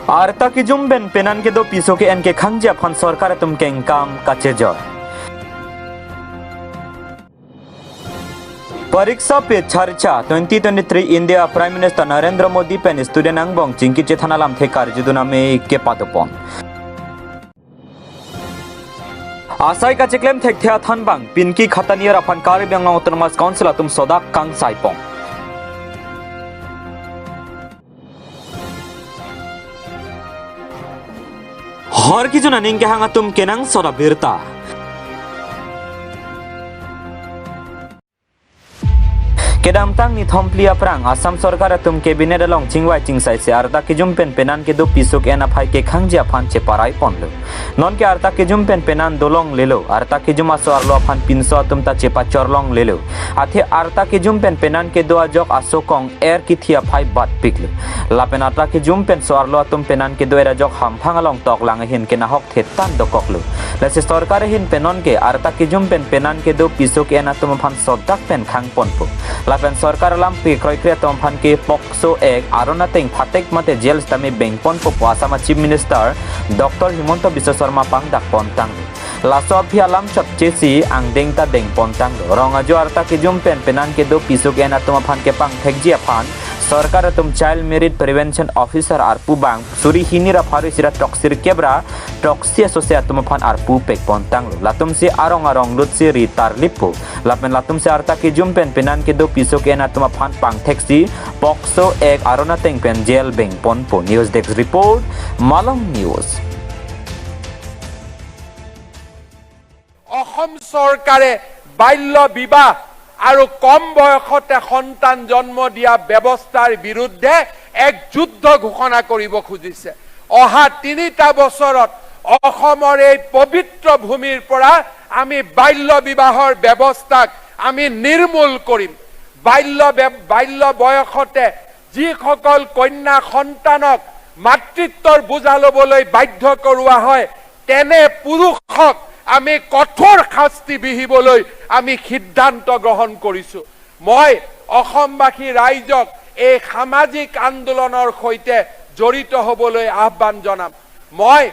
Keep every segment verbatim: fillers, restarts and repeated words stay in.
Arta kejum pen penan kedo piso ke-en kekhangji aphan sorkar atum kengkam kachejor. Pariksha Pe Charcha twenty twenty-three India Prime Minister Narendra Modi pen student angbong chingki chethan alamthe karjudun amei kepadopon. Asai kacheklem thekthe athan bang Pinki Khataniar aphan Karbi Anglong Autonomous Council atum sodak kangsaipon. Hor kejun aning kehang atum kenangsot abirta. Kedamtang nithom phli aphrang Assam sorkar atum cabinet along chingvai chingsaise arta kejum pen penan kedo piso ke-en aphai kekhangji aphan cheparai ponlo. Nonke arta kejum pen penan dolonglelo, arta kejum aso-arlo aphan pinso atum ta chepachorlonglelo. Athe arta kejum pen penan kedo ajok aso kong-er kithi aphai batpiklo. Lapen arta kejum pen so-arlo atum penan kedo-er ajok hamphang along toklang ahin kenahok thetan dokoklo. Lasi sorkar ahin pen nonke arta kejum pen penan kedo piso ke-en atum aphan sodak pen khangponpo. Lapen sorkar alam pekroikre atum aphan ke POCSO Act aron ateng phatek mate jail sitame bengponpo pu Assam Chief Minister Doctor Himanta Biswa Sarma pangdakpontanglo. Laso aphi alam chotchesi angdeng ta dengpontanglo. Rong ajo arta kejum pen penan kedo piso ke-en atum aphan kepangthekji aphan sorkar atum Child Marriage Prevention Officer arpu bang suri hini ra pharo isi ra throksi kep ra throksi asose atum aphan arpu pekpontanglo. Latumsi arong arong lutsi ri tarlippo. Lapen latumsi arta kejum pen penan kedo piso ke-en atum aphan pangtheksi POCSO Act aron ateng pen jail bengponpo. News Desk Report, Malong News. অসম চৰকাৰে বাল্য বিবাহ আৰু কম বয়সতে সন্তান জন্ম দিয়া ব্যৱস্থাৰ বিৰুদ্ধে এক যুদ্ধ ঘোষণা কৰিব খুজিছে। অহা তিনিটা বছৰত অসমৰ এই পবিত্ৰ ভূমিৰ পৰা আমি বাল্য বিবাহৰ ব্যৱস্থাক আমি নিৰ্মূল কৰিম। বাল্য ব্য-, বাল্য বয়সতে যিসকল কন্যা সন্তানক মাতৃত্বৰ বোজা ল'বলৈ বাধ্য কৰোৱা হয়, তেনে পুৰুষক আমি কঠোৰ শাস্তি বিহিবলৈ আমি সিদ্ধান্ত গ্ৰহণ কৰিছো। মই অসমবাসী ৰাইজক এই সামাজিক আন্দোলনৰ সৈতে জড়িত হ'বলৈ আহ্বান জনাম। মই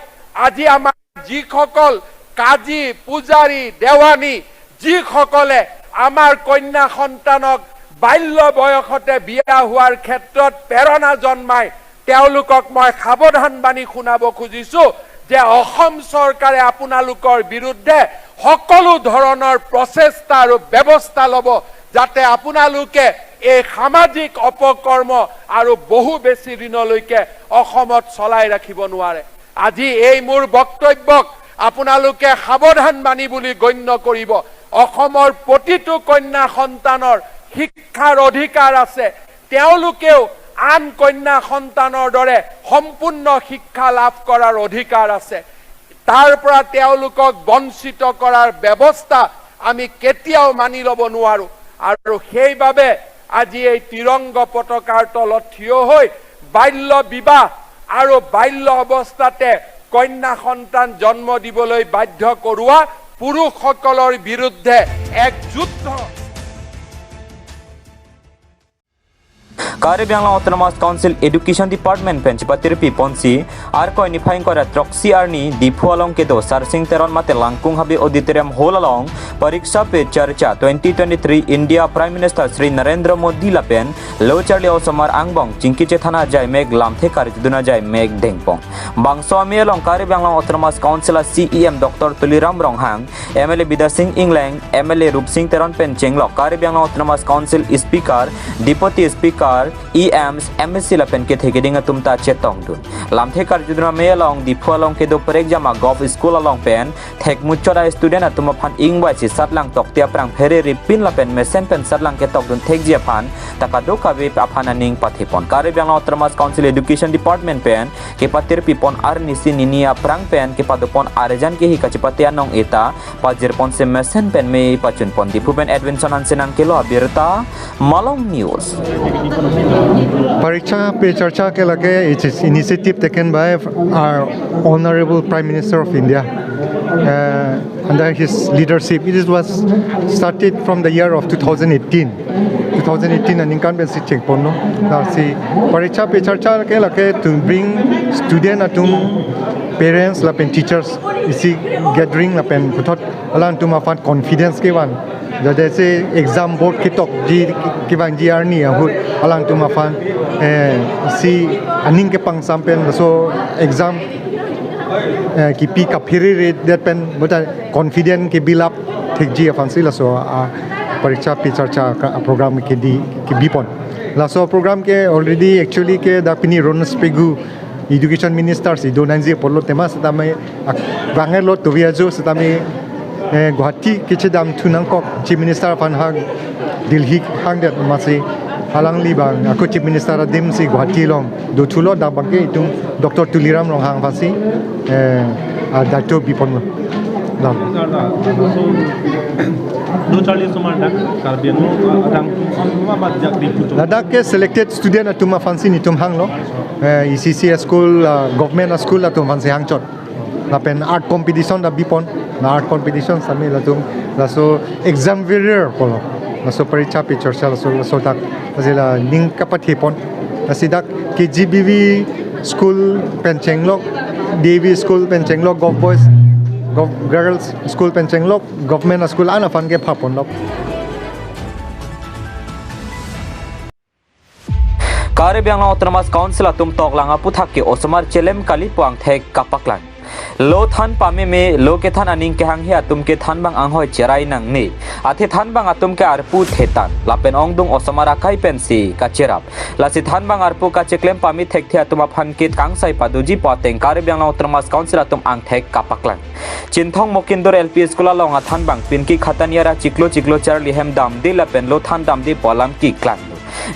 আজি আমাৰ যিসকল কাজী, পূজাৰী, দেৱানী, যিসকলে আমাৰ কন্যা সন্তানক বাল্য বয়সতে বিয়া হোৱাৰ ক্ষেত্ৰত প্ৰেৰণা জন্মায়, তেওঁলোকক মই সাৱধান বাণী শুনাব খুজিছো যে অসম চৰকাৰে আপোনালোকৰ বিৰুদ্ধে সকলো ধৰণৰ প্ৰচেষ্টা আৰু ব্যৱস্থা ল'ব, যাতে আপোনালোকে এই সামাজিক অপকৰ্ম আৰু বহু বেছি দিনলৈকে অসমত চলাই ৰাখিব নোৱাৰে। আজি এই মোৰ বক্তব্যক আপোনালোকে সাৱধান বাণী বুলি গণ্য কৰিব। অসমৰ প্ৰতিটো কন্যা সন্তানৰ শিক্ষাৰ অধিকাৰ আছে। তেওঁলোকেও আন কন্যা সন্তানৰ দৰে সম্পূৰ্ণ শিক্ষা লাভ কৰাৰ অধিকাৰ আছে। তাৰ পৰা তেওঁলোকক বঞ্চিত কৰাৰ ব্যৱস্থা আমি কেতিয়াও মানি ল'ব নোৱাৰো। আৰু সেইবাবে আজি এই তিৰংগ পতাকাৰ তলত থিয় হৈ বাল্য বিবাহ আৰু বাল্য অৱস্থাতে কন্যা সন্তান জন্ম দিবলৈ বাধ্য কৰোৱা পুৰুষসকলৰ বিৰুদ্ধে এক যুদ্ধ। Karbi Anglong Autonomous Council Education Department pen chepatirpi ponsi, Arkoi niphai ingkoi ra throksi arni Diphu along kedo Sarsing Teron mate Langkung Habe Auditorium Hall along Pariksha Pe Charcha twenty twenty-three India Prime Minister Shri Narendra Modi lapen lo charli osomar angbong chingki chethan ajai mek lamthe karjudun ajai mek dengpon. Bangso amei along Karbi Anglong Autonomous Council a C E M Doctor Tuliram Ronghang, M L A Bidya Sing Engleng, M L A Rupsing Teron pen chenglok Karbi Anglong Autonomous Council Speaker, Deputy Speaker, E Ms, M A C lapen kethe keding atum ta chetongdun. Lamthe karjudun amei along Diphu along kedo Prekjama Govt School along pen thekmuchot a student atum aphan ingvaisi satlang tokte aphrang phere ripin lapen mesen pen satlang ketokdun thekji aphan ta kadokave aphan aning pathepon. Karbi Anglong Autonomous Council Education Department pen kepatirpipon arnisi nini aphrang pen kepadopon arjan kehi kachepate anong eta pajirponsi mesen pen mei pachunpon. Diphu pen Edwinson Hanse nangkelo abirta, Malong News. Pariksha Pe Charcha ke lage, it is initiative taken by our Honorable Prime Minister of India. Uh, under his leadership, it is, was started from the year of two thousand eighteen. two thousand eighteen aningkan pensi chengponlo. Lasi Pariksha Pe Charcha ke lake to bring student atum, parents lapen teachers isi gathering lapen puthot alangtum aphan confidence kevan. Jadese exam board ketokji kevangji arni ahut alangtum aphan, eh, si aning kepangsam pen laso exam, eh, kipi kaphere-re det pen bonta confident ke build up thekji aphansi laso, ah, Pariksha Pe Charcha ka, ah, program ke di, kebipon. Laso program ke already actually ke dak pini Ronojoy Pegu Education Minister si do nangji apotlo tema setame ak-, bangelo tuvi ajo setame, eh, Guwahati kechedam thu nangkok Chief Minister aphan hang Delhi hangdet amatsi alangli abang ako Chief Minister adim si Guwahati along dothulo, dak abangke itum Doctor Tuliram Ronghang aphansi, eh, ah, daito biponlo. Lam. Sir, la, laso do charli osomar dak Karbi Anglong, ah, adang atum ma bajak di putu. Ladak ke selected student atum aphansi netum hanglo. Eh, E C C school, ah, government school atum aphansi hangchot. Lapen art competition ta bipon. Na art competition sami latum laso exam warrior pulo. Laso Pariksha Pe Charcha laso, laso dak. Lasi la ning kapathepon. Lasi dak K G B V school pen chenglok, D A V school pen chenglok, Govt Boys, Govt Girls school pen chenglok, government school an aphan ke phaponlok. Karbi Anglong Autonomous Council atum toklang aputhak ke osomar chelem kali pu angthek kapaklang. Lo than pameme, lo kethan aning kehanghe atum ke thanbang anghoi cherai nangne. Athe thanbang atum ke arpu thetan. Lapen ongdung osomar akai pensi kacherap. Lasi thanbang arpu kacheklem pame thekthe atum aphan ke kangsai padoji pu ateng Karbi Anglong Autonomous Council atum angthek kapaklang. Chinthong Mokindur L P School along athanbang Pinki Khataniar achiklo chiklo charli hem damde lapen lo than damde pu alam keklang.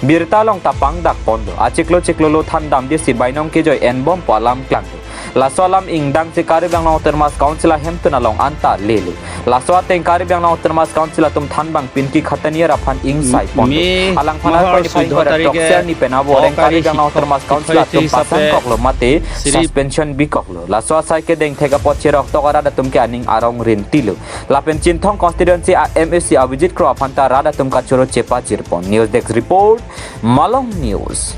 Birta along ta pangdak ponlo. Achiklo chiklo lo than damde si bainong kejoi enbom pu alam klanglo. Laso alam ingdang si Karbi Anglong Autonomous Council ahemtun along anta lele. Laso ateng Karbi Anglong Autonomous Council atum thanbang Pinki Khataniar aphan ingsai ponlo. Alangphan arpani phai ingkoi ra throksi arni pen aboreng Karbi Anglong Autonomous Council atum pasangkoklo mate suspension bikoklo. Laso asai kedeng thek apot cheroktok arat atum ke aning arong rintilo. Lapen Chinthong constituency a M A C Abhijit Kro aphan ta rat atum kachoro chepajirpon. News Desk Report, Malong News.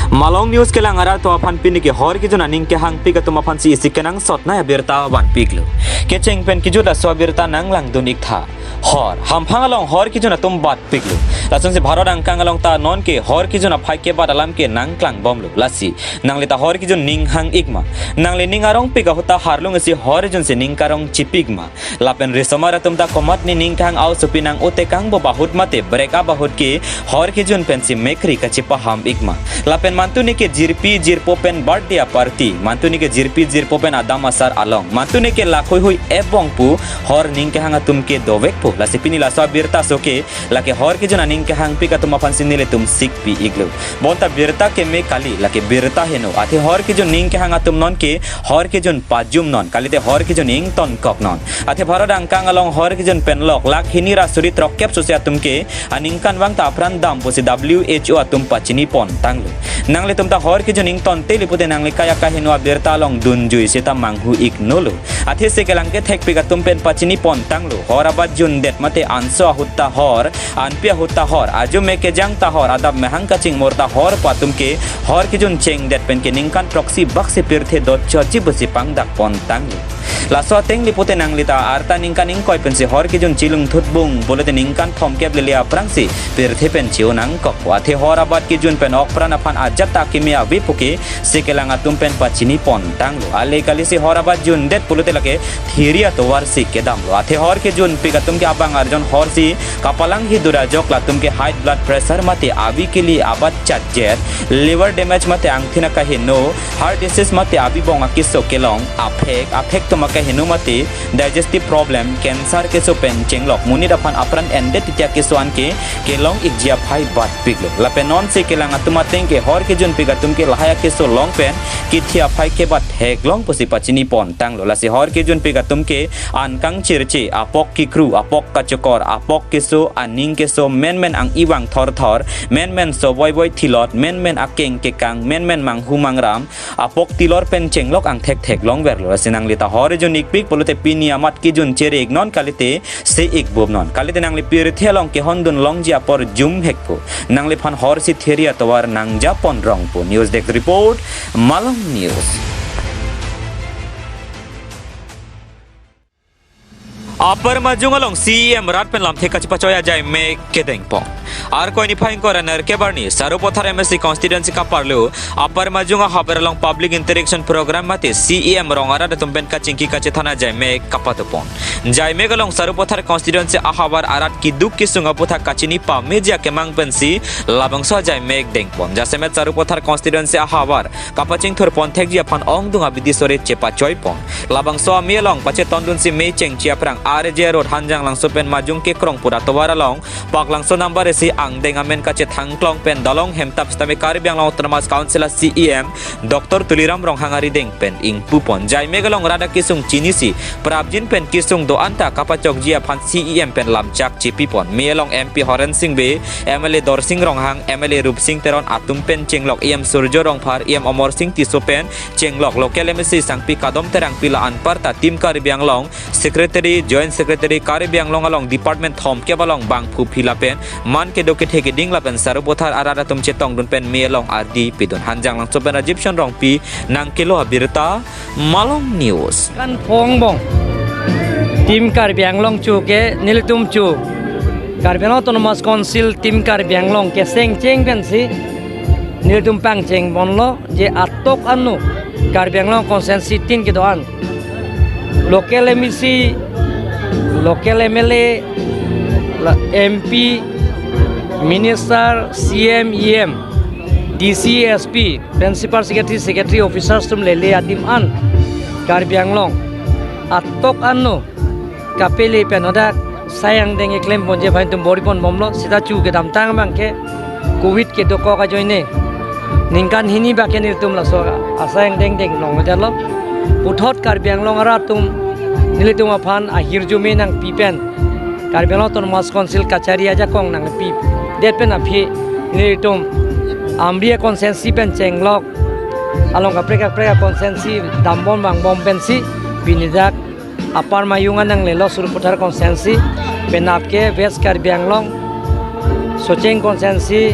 Malong News kelang arat atum aphan pini ke hor kejun aning kehangpik atum aphansi isi kenangsot nai abirta vanpiklo. Kecheng pen kejut laso abirta nanglangdun iktha. Hor, hamphang along hor kejun atum batpiklo. Lasonsi Bharat angkang along ta non ke hor kejun aphai kebat alam ke nangklangbomlo. Lasi, nangli ta hor kejun ning hang ikma? Nangli ning arongpik ahut ta harlung isi hor kejun si ning karong chipikma? Lapen risomar atum ta komatne ning kehang aosopi nang-otekangbo ahut mate break up ahut ke hor kejun pensi mekri kachipaham ikma? Lapen mantune ke jirpi jirpo pen birthday a-party, mantune ke jirpi jirpo pen adam asar along, mantune ke lakhuihui ebong pu hor ning kehang atum ke dovekpo. Lasi pini laso abirta so ke lake hor kejun aning kehangpik atum aphansi nelitum sikpi iklo. Bonta birta keme kali, lake birta heno. Athe hor kejun ning kehang atum non ke hor kejun pajum non, kalite hor kejun ingtonkok non. Athe Bharat angkang along hor kejun pen lok lakh hini ra suri throkkep sose atum ke aningkanvang ta apran dam pusi W H O atum pachinipontanglo. Nanglitum ta hor kejun ingtonte lipute nangli kaya kaheno abirta along dunjui seta manghu iknolo. Athe si kelang kethekpik atum pen pachinipontanglo. Hor abat jundet mate anso ahut ta hor, anpi ahut ta hor, ajo me kejang ta hor, adap mehang kachingmur ta hor pu atum ke hor kejun chengdet pen ke ningkan throksi baksi pirthe dotchotji pusi pangdakpontanglo. Laso ateng lipute nangli ta arta ningkan ingkoi pensi hor kejun chilungthutbung pulote ningkan thomkep lele aphrangsi pirthe pen che-o nangkok. Athe hor abat kejun pen okpran aphan ajat ta keme ave puke si kelang atum pen pachinipontanglo. Ale kalisi hor abat jundet pulote lake thiri atovarsi kedamlo. Athe hor kejunpik atum ke abang arjon horsi kapalanghi dura ajok latum ke high blood pressure mate avi kili abat chatjet, liver damage mate angthin akaheno, heart disease mate avi bong akeso kelong, aphek, aphek atum akaheno mate digestive problem, cancer keso pen chenglok monit aphan apran endet titi akeso an ke kelong ikji aphai batpiklo. Lapen non si kelang atum ateng ke hor kejunpik atum ke lahai akeso along pen kethe aphai kebat theklong pusi pachini pon tanglo. Lasi hor kejunpik atum ke an kangchirche, apok kekru, apok kachokor, apok keso, aning keso, menmen ang-i vang thorthor, menmen so voivoi thilot, menmen akeng kekang, menmen manghu mangram, apok tilor pen chenglok angthek theklong verlo. Lasi nangli ta hor jun-ikpik pulote pini amat kejun chiri-iknon kalite, se-ikbomnon. Kalite nangli pirthe along kehondun longji apor jumhekpo. Nangliphan horsi theri atovar nangjapon rongpo. News Desk Report, Malong News. Upper Majung along C E M rat pen lamthe kachepachoi ajai mek kedengpon. Arkoi niphai ingkoi ra nerkep arni Sarupathar M A C constituency kaparlo Upper Majung ahavar along public interaction program mate C E M rong arat atum pen kachingki kachethan ajai mek kapatupon. Jaimek along Sarupathar constituency ahavar arat keduk kesung aputhak kachini pameji akemang pensi labangso ajai mek dengpon. Jasemet Sarupathar constituency ahavar kapachingthurpon thekji aphan ongdung abidi sore chepachoipon. Labangso amei along pachetondunsi mei chengche aphrang R J Road Hanjanglangso pen Majung kekrong pura tovar along Paklangso number isi angdeng amen kachethangklong pen dalong hemtap sitame Karbi Anglong Autonomous Council a C E M Doctor Tuliram Ronghang arideng pen ingpupon. Jaimek along rat akesung chinisi prapjin pen kesung do-an ta kapachokji aphan C E M pen lamchak chepipon. Mei along M P Horen Sing Bey, M L A Dorsing Ronghang, M L A Rupsing Teron atum pen chenglok, E M Surjo Rongphar, E M Amar Sing Tisso pen chenglok, local M A C Sangpi Kadom Terangpi la anparta Team Karbi Anglong Secretary, Joint Secretary Karbi Anglong along department thomkep along bangphu phi lapen man kedo kethe keding lapen Sarupathar arat atum chetongdun pen mei along ardi pidun. Hanjanglangso pen Rajiv Chand Rongpi nangkelo abirta, Malong News. Kan phong bong. Team Karbi Anglong chu ke nelitum chu Karbi Anglong Autonomous Council Team Karbi Anglong keseng cheng pensi nelitum pangcheng ponlo je atok anu Karbi Anglong constituency tin kedo-an local M A C, local M L A, la M P, minister, C M, E M, D C, S P, principal secretary, secretary, officers atum lele adim an Karbi Anglong atok anu kapele pen hadak sai angdeng keklem ponji aphan itum bor-iponbomlo. Seta chu kedamtang abang ke Covid kedokok ajoine ningkan hini bak ke nelitum laso asai angdeng deng longlo. Puthot Karbi Anglong arat atum nelitum aphan ahirjume nangpi pen Karbi Anglong Autonomous Council kachari ajakong nangpidet pen aphi nelitum Amri constituency pen chenglok along kaprek kaprek constituency dambom vangbom pensi pini dak Upper Majung nanglelo Sarupathar constituency, penap ke West Karbi Anglong, Socheng constituency,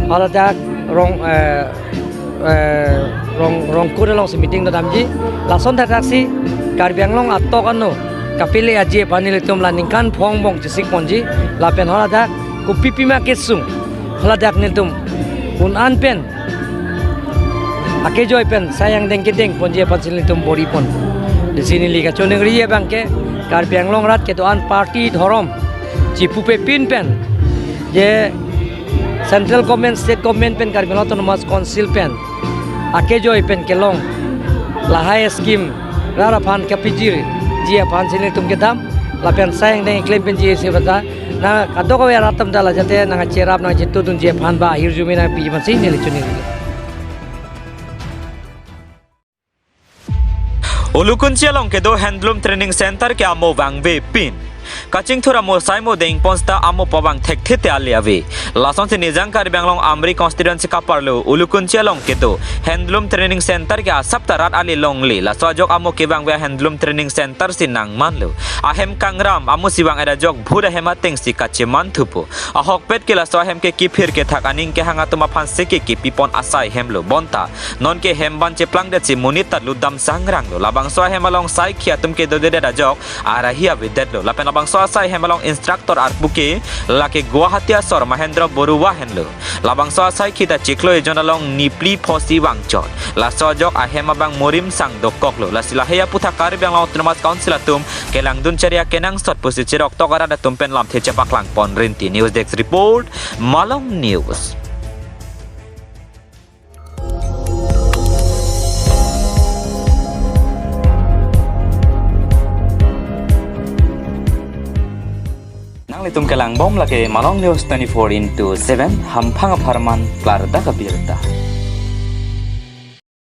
haladak Rong, eh, eh, Rong, Rongkut alongsi meeting dodamji. Lason thakthak si Karbi Anglong atok anu kapele aji aphan nelitum la ningkan phong bong chesik ponji lapen haladak kopi pima kesung haladak nelitum un-an pen akejoi pen sai angdeng kedeng ponji aphansi nelitum bor-ipon. Lasi neli kachiningri abang ke Karbi Anglong arat kedo-an party dhorom chipupepin pen je central government, state government pen Karbi Anglong Autonomous Council pen akejoi pen kelong lahai scheme rat aphan kapijirji aphansi nelitum kedam lapen sai angdeng klem penji isi bata nang kadokave arat atum ta la jate nangcherap nangchetudunji aphan ba ahirjume nangpi aphansi neli chiningri. Ulukunchi along kedo Handloom Training Center ke amo vangvepin. Kachingthur amo sai mo dengpon seta amo pavang thekthe te ale ave. Lasonsi Nijang Karbi Anglong Amri constituency kaparlo Ulukunchi along kedo Handloom Training Center ke asap ta rat ale longle. Laso ajok amo kevangve Handloom Training Center si nangmanlo. Ahem kangram amo si vang-et ajok bhut ahem atengsi kacheman thupo. Ahokpet ke laso ahem ke kiphir kethak aning kehang atum aphan seke kepipon asai hemlo. Bonta nonke hem ban cheplangdetsi monit ta lutdam sangranglo. Labangso ahem along saikhi atum kedodedet ajok arahi avedetlo. Lapen labangso asai hem along instructor arpu ke lake Guwahati asor Mahendra Baruah henlo. Labangso asaikhi ta chiklo ejon along niphli phosi vangchot. Laso ajok ahem abang morim sang dokoklo. Lasi lahei aputhak Karbi Anglong Autonomous Council atum kelangdun chari akenangsot pusi chiroktok arat atum pen lamthe chepaklangpon rinti. News Desk Report, Malong News. Nangli Itum kelang bom lake Malong News twenty-four into seven, hamphang apharman klardak abirta.